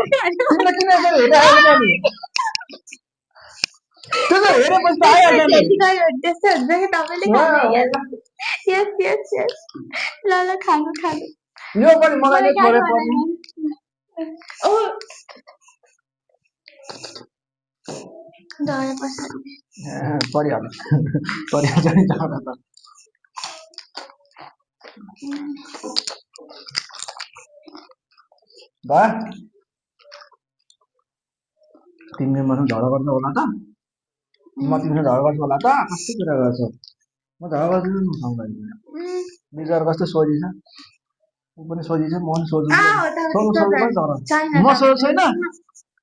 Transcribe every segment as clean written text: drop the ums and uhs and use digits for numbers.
तिमीले किन यसरी हेरिरहेको छ नि त्यो त हेरेपछि त आइहाल्छ नि त्यस्तो हुन्छ कि तपाईँले खानु यस यस यस ल ल खानु खानु यो पनि मलाई नै थोरै पर्ने ओ डर पसन्द परिहाल्छ परिहाल्छ नि जाँदा त बा तिमीले मलाई झगडा गर्नु होला त म तिमीले झगडा गर्छु होला त कस्तो कुरा गर्छौ म झगडा गर्छु नखाउँदैन बिचार कस्तो सोझी छ ऊ पनि सोझी छ म पनि सोझु सोझु पनि झगडा म सोझो छैन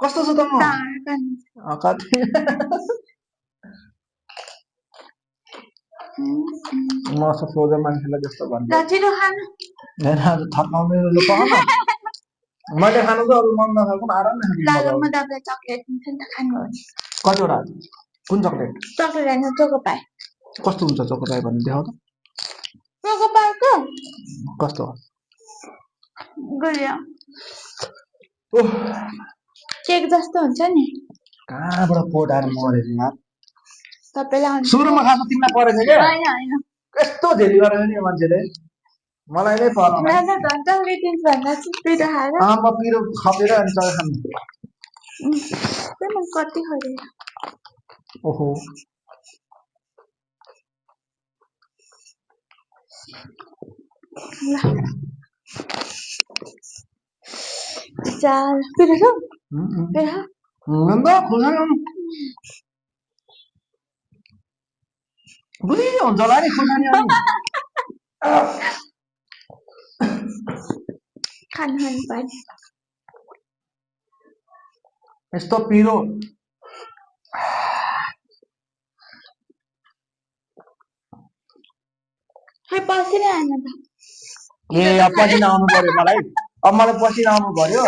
कस्तो छ त म कति म सोझो मान्छेलाई जस्तो भन्छु होइन आज थर्काउने जो पाउन मैले खानु त अरू मन नखाएको आरामले कतिवटा कुन चक्लेट कस्तो हुन्छ चोको पाई भन्ने देखाउ त कस्तो केक जस्तो हुन्छ नि कहाँबाट पोट आएर मरेछ यार सुरुमा खास तिमीलाई परेछ क्या कस्तो झेली गरेर नि मान्छेले मलाई नै पर्छ म पिरो खपेर अनि चल खानु कति ओहो चाल पिरो छ नन्द खुर्सानी बुझी हुन्छ होला नि खुर्सानी खानु पर्ने यस्तो पिरो पसिना आएन त ए पसिना आउनु पर्यो मलाई अब मलाई पसिना आउनु पर्यो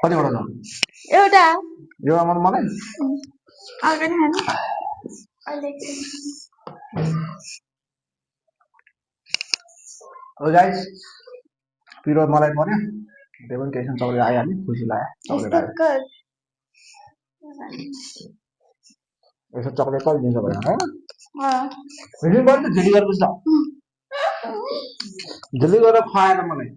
कतिवटा छ एउटा एउटा मात्र मलाई गाइस पिरो मलाई पर्यो त्यो पनि टेन्सन चक्लेट आइहाल्यो खुसी लाग्यो यसो चक्लेट कति दिन्छ भने होइन पनि झिली गरेपछि त झिली गरेर खुवाएर मलाई